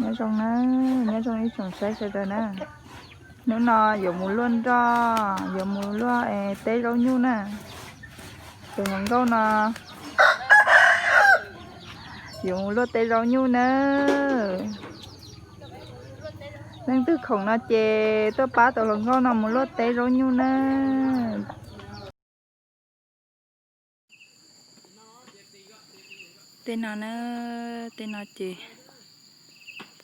Nyob zoo na, nyob zoo ib tsoom saib sawv daws na. Hnub no yuav mus luaj nroj, yuav mus luaj teb zaub nyuj na. Tus hluas nkauj no yuav mus luaj teb zaub nyuj na. Leej twg khoom no ces tuaj pab tus hluas nkauj no mus luaj teb zaub nyuj na. Tej no na, tej no ces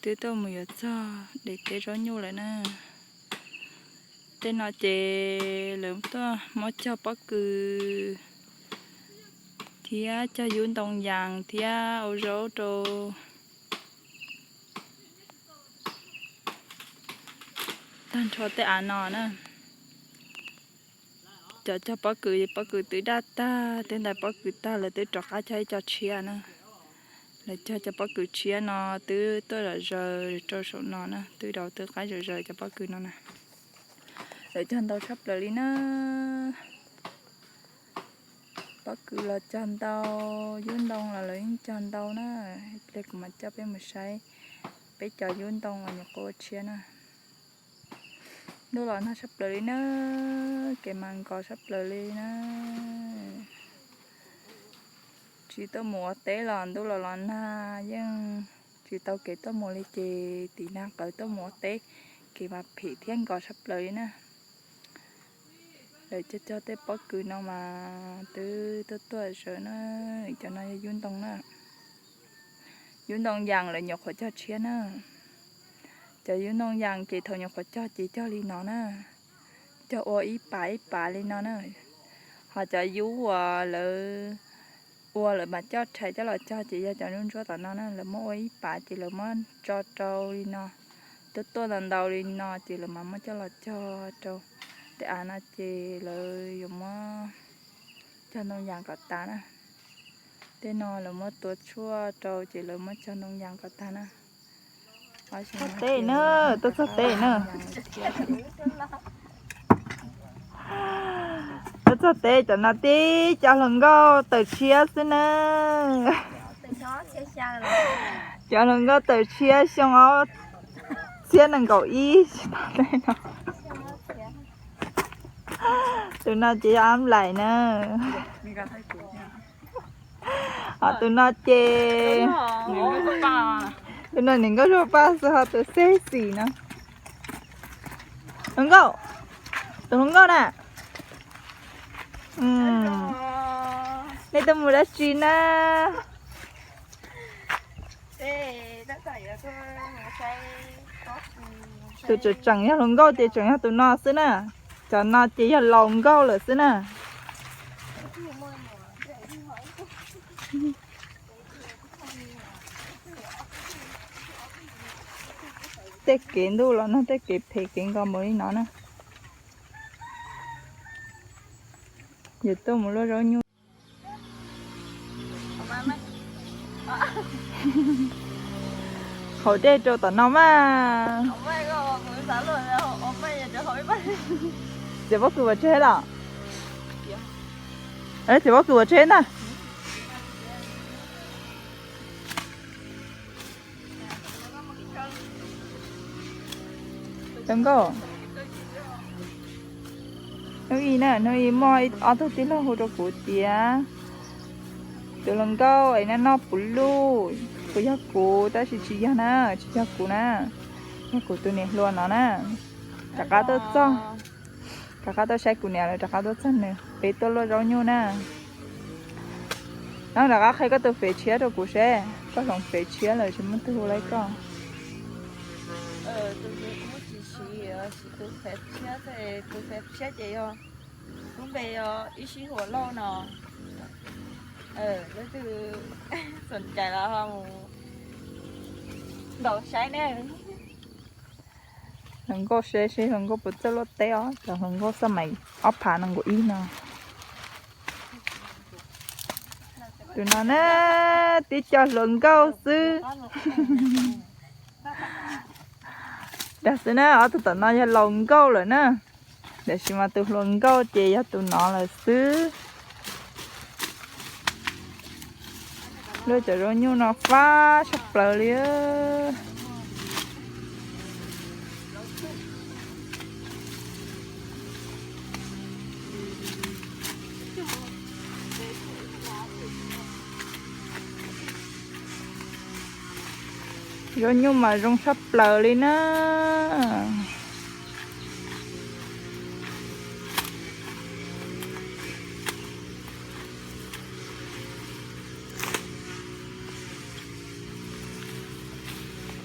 twb tuaj mus yuav txog daim teb zaub nyuj lawm na. Tej no ces lawv tuaj muab cog pob kws thiab cog yub ntoo yas thiab ua zaub rau tag nrho tej av no na. Cov cog pob kws, pob kws twb daj tag, twb ntais pob kws tag lawv twb rov qab cog ib co tshiab na. Lawv cog cov pob kws tshiab no twb tuaj zom zaws rau saum no na, twb rau twb qab zom zaws cov pob kws no na. Lawv cog ntau tshaj plaws li na. Pob kws los cog ntau, yub ntoo los lawv yeej cog ntau na. Ib pliag kuv mam coj peb mus saib peb cov yub ntoo uas nyuam qhuav ua tshiab na. Ntuj los nag tshaj plaws li na, kev mas nkos tshaj plaws li na. Tsis tuaj mus ua teb los ntuj los los nag yeej tsis tau kev tuaj mus li ces tim nag qawv tuaj mus ua teb, kev mas phem thiab nkos tshaj plaws li na. Lawv cog cog tej pob kws no mas twb tuaj tuaj zawv na. Cov no yog yub ntoo na. Yub ntoo yas lawv nyuam qhuav cog tshiab na. Cov yub ntoo yas ces thaum nyuam qhuav cog ces cog li no na, cog ua ib pas ib pas li no na. Ho cov yub uas lawv ua lawv mam coj rhais coj los cog ces yog cov ntsuab ntsuab tom no na, lawv muab ua ib pas ces lawv muab tso rau li no, tuaj tuaj ntau ntau li no ces lawv mam muab coj los cog rau tej av no ces lawv yuav muab cog ntoo yas kom tas na. Tej no lawv muab tua tshuaj rau ces lawv muab cog ntoo yas kom tas na. Txog teb na, tuaj txog teb na. Tuaj txog teb cov no tib cov hluas nkauj tawm tshiab xwb na. Cov hluas nkauj tawm tshiab xyoo ob txhiab nees nkaum ib tsis tau teb no. Tus no ces yog Ab Lais na. Ho tus no ces, tus no niam nkauj Zuag Paj xwb, ho tus sexy no. Hluas nkauj, tus hluas nkauj na. Nej tuaj mus dab tsi na? Tus tseem tseem yog hluas nkauj ces tseem yog tus no xwb na. Cov no ces yog laus nkauj lawm xwb na. Tej kev ntuj los nag, tej kev phem kev nkos npaum li no na. Yuav tuaj mus luaj zaub nyuj. Haus dej rau tom no mas. Txiav pob kws ua tseg los? Txiav pob kws ua tseg ntag. Hluas nkauj, hnub ib na, hnub ib muaj ob tug tij laug hu rau kuv tias tus hluas nkauj es noj noj puv luj, puas yog kuv, tab sis tsis yog na, tsis yog kuv na, yog kuv tus niam hluas no na. Rov qab tuaj txog, rov qab tuaj saib kuv niam lawv, rov qab tuaj txog nws, peb tuaj luaj zaub nyuj na. Rov qab qhia koj tus fev tshiab rau kuv seb, koj hloov fev tshiab lawm tsis muaj tug hu laib koj. Tus fev tshiab ces yog, lub npe yog Ib Sib Huam Lauj no. Leej twg xom cais los ho mus ntaus saib ne. Hluas nkauj seb seb hluas nkauj puas txawj luaj teb os, cov hluas nkauj xab mais ob phav nees nkaum ib no. Tus no na, tib co hluas nkauj xwb. Dag xwb na, ob tug tom no yog laus nkauj lawm na. Tiam sis mas tus hluas nkauj ces yog tus no lawm xwb. Luaj cov zaub nyuj no fab tshaj plaws li. Zoo nyuj mas zoo tshaj plaws li na.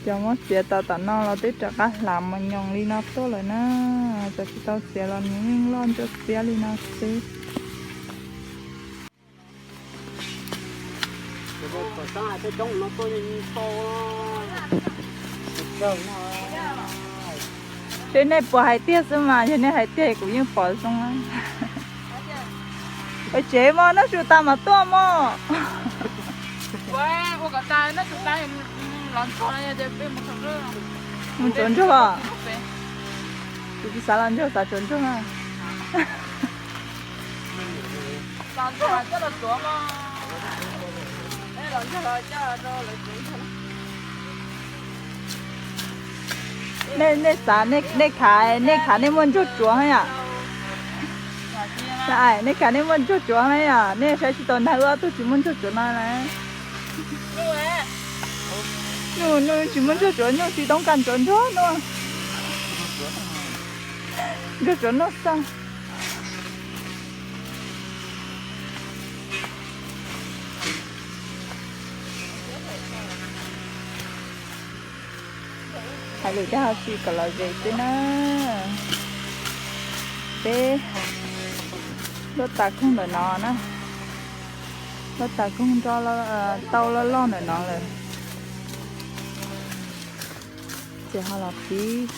Cov muab txiav tau tom no los twb rov qab hlav mos nyoos li no tuaj lawm na. Cov tsis tau txiav los nws yeej loj ntsuab xiab li no xwb. Seb nej puas hais tiag xwb mas, yog nej hais tiag kuv yeej pom zoo. Ua tsev mog, noj su tas mas tuaj mog. Mus tsuav ntsuag. Kuv tsis xav los ntsuag, xav tsuav ntsuag na. Nej, nej xav, nej khav, nej khav nej muaj ntsuag tsuav yom? Nej khav nej muaj ntsuag tsuav yom? Nej saib tsis tau nag wb ob tug tsis muaj ntsuag tsuav no na. Nyuj, nyuj tsis muaj ntsuag tsuav, nyuj tsis toob kas tsuav ntsuag no. Ntsuag tsuav no xwb. Hais lus dag huv si kom lom zem xwb na. Peb luaj tas koog ntawm no na. Luaj tas koog nroj tauj loj loj ntawm no lawm. Ces ho los pib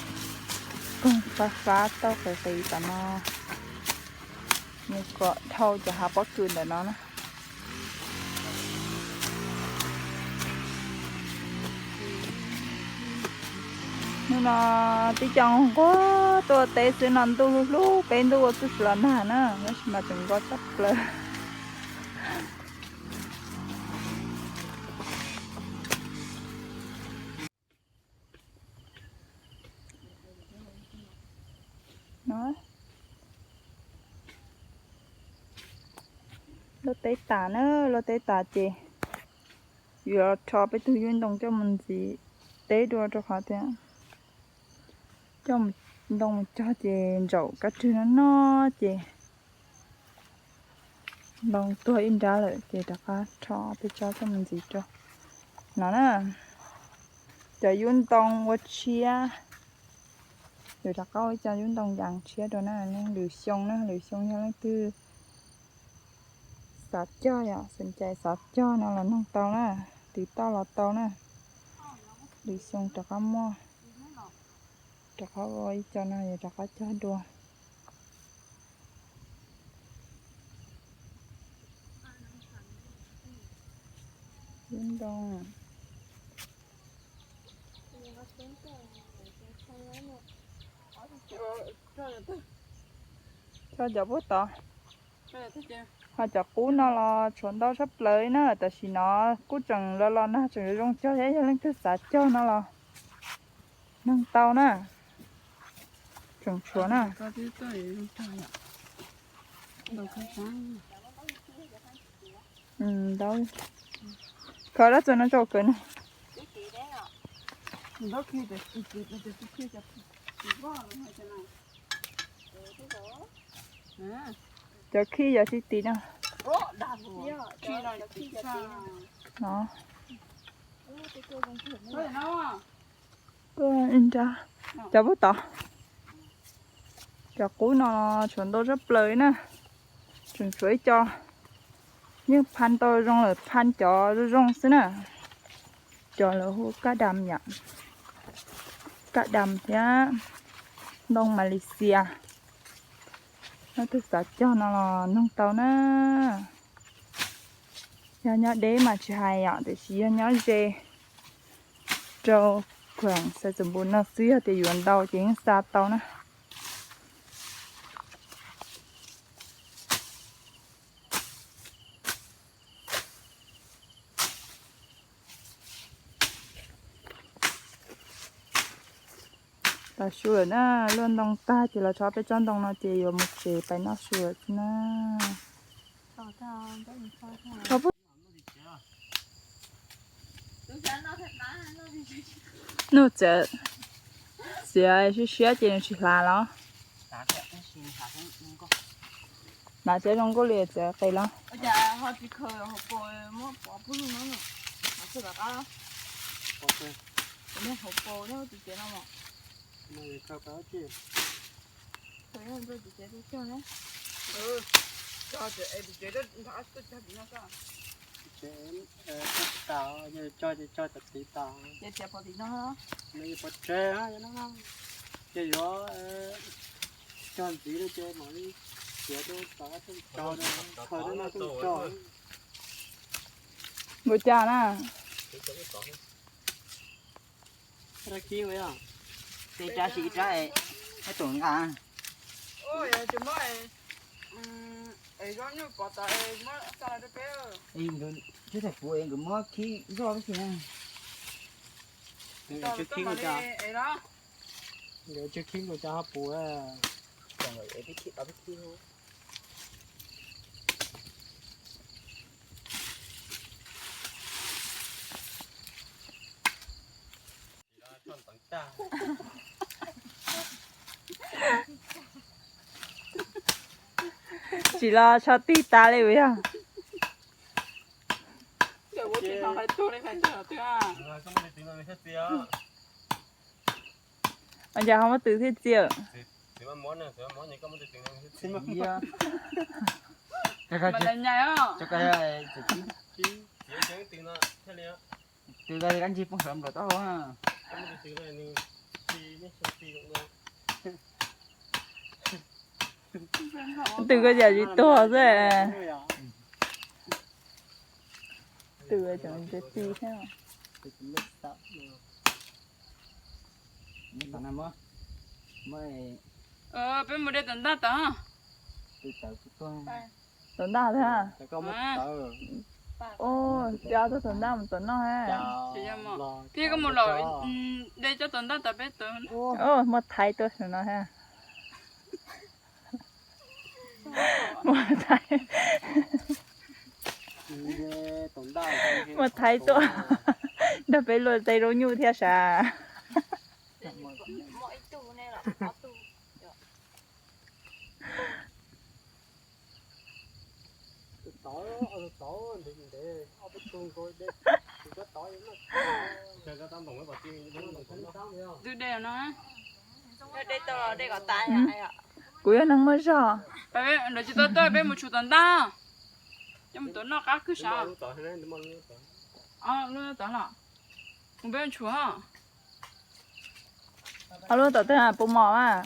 koog fab fab tauj qis qis tom no. Nws kom dhau cov hav pob kws ntawm no na. Hnub no tib co nquag tuaj teb xwb no, ntuj hlub hlub peb, ntuj ua txuj sia los nag na, tab sis mas tseem nquag tshaj plaws. Luaj teb tas na, luaj teb tas ces yuav rho peb tug yub ntoo coj mus ntxiv teb dua, rau qhov tias coj ntoo mus cog ces ntsaum kab rwg no no ces ntoo tuag ib nrab lawm ces rov qab rho peb tsob coj mus ntxiv rau no na. Cov yub ntoo ua tshiab, yuav rov qab ua ib co yub ntoo yas tshiab rau na. Lwm xyoo na, lwm xyoo yog leej twg xav cog, yog xav cai xav cog no los noog tau na, tiv tauj los tau na. Lwm xyoo rov qab muaj, rov qab ua ib co no, yuav rov qab cog dua. Yub ntoo. Tso cov pub tod. Ho cov qub no los tshuav ntau tshaj plaws li na, tam sim no kuj tseem los los nag tseem zoo cog thiab, yog leej twg xav cog no los noog tau na. Tseem tshuav na. Ntau. Khaws dab tsi no rau kawg na. Cov khib yog tsis tiv no. No. Tuaj ib nrab. Cov pub tod. Cov qub no tshuav ntau tshaj plaws li na. Tseem tshuav ib co yeej phaj tau zoo lawm, phaj cov zoo zoo xwb na. Cov lawv hu kaj dam yom, kaj dam thiab ntoo Malaysia. Leej twg xav cog no los noog tau na. Yog nyob deb mas tsis hais yom, tiam sis yog nyob ze rau khuam Xais Xoom Npus no xwb, yog tias yuav ntau ces yeej xa tau na. Los su lawm na, luaj ntoo tag ces los tso peb tsob ntoo no ces yuav mus tsev pais noj su lawm xwb na. Tau pub. Nug txiav, txiav siab siab ces nws tsis hlav los? Hlav txiav zoo nkauj li txiav qis los? Ces yuav cog ntxiv no ces mam li txiav rau tom qab tso, khaws rau no coj tso. Npaum cas na? Rab kib, tej rab si ib rab, ib tus nqa. Tsis tau puv es nkawd muab khib zoj xwb na. Nkawd tsw khib nkaus cas ho puv. Tsis los tsho tig tas li puas yog? Ua cas ho muab tws thiaj txiv? Tws kab ntsig poob sawv nplaum taub hau. Tws koj yam tsis tuag xwb. Tws tseem tsis txiv thiab. Peb mus de tom ntaj tod. Tom ntaj thiab. Ua, coj tus tom ntaj mus tom noj. Thiab koj mus los de cov tom ntaj tod peb tod. Muaj thaiv tuaj saum no thiab. Muaj thaiv, muaj thaiv tuaj nrog peb luaj tej zaub nyuj thiab sav. Kuv yog neeg muaj zog. Lawv tsis tau tuaj peb mus tshum tom ntaj. Coj mus tom noj qab kwj sav. Lub tod los? Mus peb mus tshum. Ho lub tom twg puas mos mas?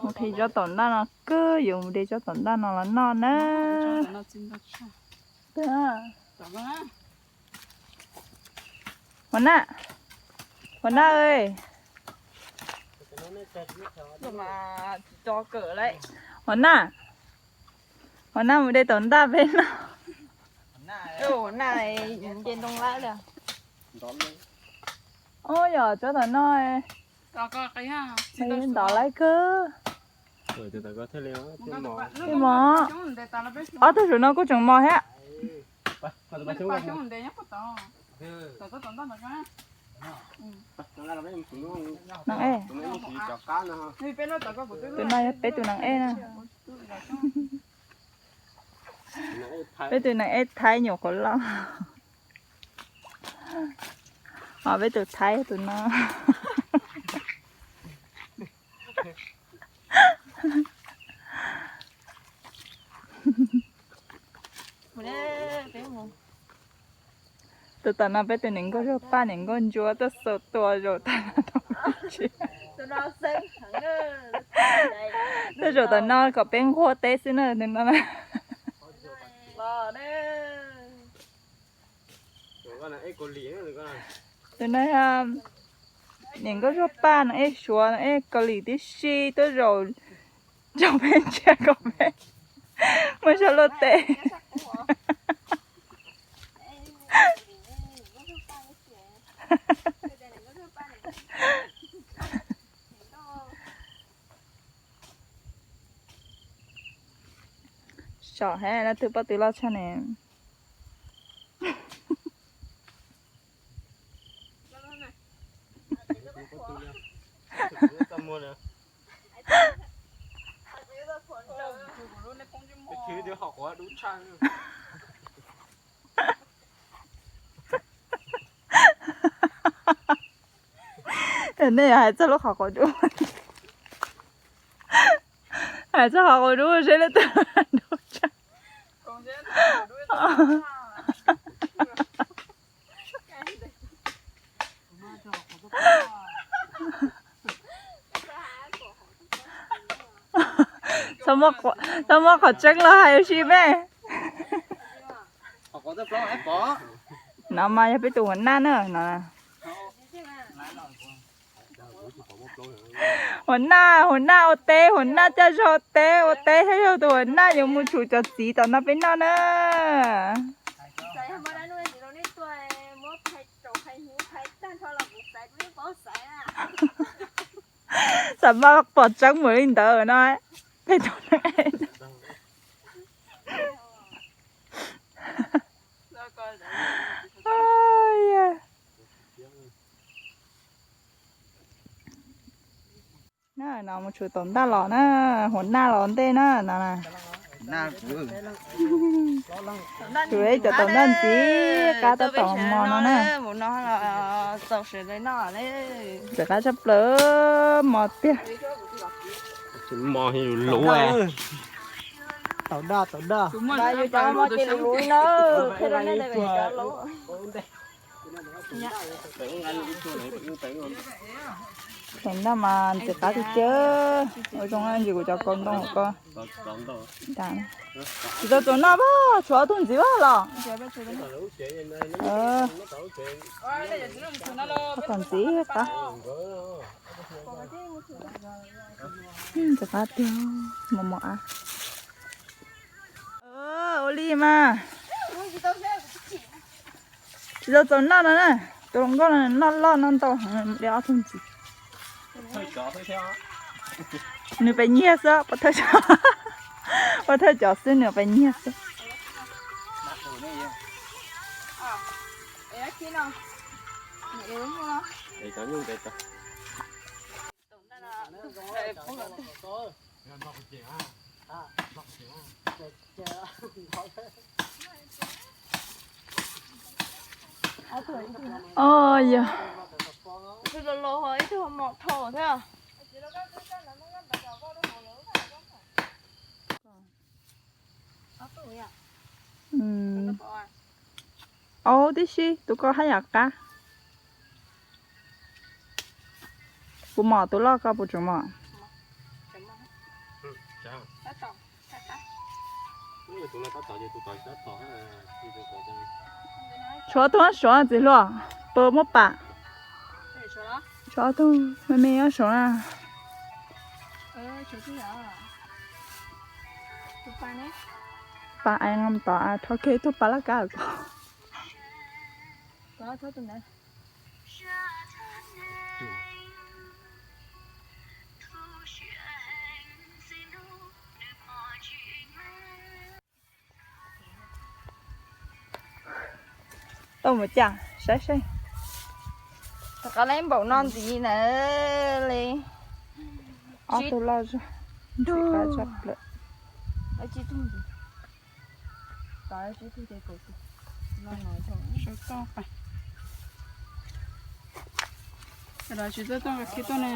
Mus qhib tsob tom ntaj no kawg, yuav mus de tsob tom ntaj no los noj na. Huas Naj, Huas Naj, Huas Naj, Huas Naj mus de tom ntaj peb noj. Ub, yog tsob tom no ntov lawm kawg. Mos, ob tug saum no kuj tseem mos thiab. Neeb ej, tus no yog peb tus neeb ej na. Peb tus neeb ej Thaib nyuam qhuav loj. Ho peb tus Thaib tus no. Tus tom no peb tus niam nkauj zuag paj niam nkauj ntsuab tuaj xaus tua zaum tag no. Tuaj zaum tom no kom peb nquag teb xwb na, tus no na. Tus no yog niam nkauj zuag paj no, ej Suav no, ej Kaus Lim tib si tuaj zaum, zaum peb ntsia kom peb muaj zog luaj teb. Saum hab leej twg poj tw loj tshaj ne. Nej hais txog lub qhov quav dub, hais txog qhov quav dub seb lub twg dub tshaj. Txhob muab qhov tseeb los hais ua si me. No mas yog peb tus huas naj na no. Huas naj, huas naj ua teb, huas naj coj zog teb, ua teb thiab yog tus huas naj yuav mus tshum cov txiv tom no peb noj na. Xam maj pom tseeb mus li ntawd no. Na no mus tshum tom ntaj los na, huas naj los ntej na no. Tshum ib cov tom ntaj ntxiv qab tab tom mos no na. Ntxim qab tshaj plaws, mos tiag. Mos luv. Tau daj, tau daj. Yus cov mos ces luv luv na, qhia rau nej tias yus cov luv. Thaum ntaj mas ntxim qab tiag tiag. Ua zoo ntsis kuv cov kaus ntoo ko. Tsis tau txaus noj pab, tshuav ob tug ntxiv pab los. Tom ntxiv qab. Ntxim qab tiag, mos mos av. Ua li mas. Tsis tau txaus noj no na. Tus hluas nkauj no noj loj noj ntau heev li ob tug ntxiv. Nws pes nyiag xwb, pov thawj cov xwb nws pes nyiag xwb. Ib tug los los, ib tug mos dhau thiab. Aub tib si, tus ko haj yam qab. Kuv mos tus loj, koj puas tseem mos? Tshuav tus suav ntxiv hluas, puas muaj pam? Tshuav tus me me nyob saud na. Pam es tod, rho kiag ib tug pam laj kab ko. Tau mus cas saib seb. Rov qab leb npaum no ntxiv na li. Ob tug loj zog, ntxim qab tshaj plaws. Tsis txawj tooj, khi tooj ne.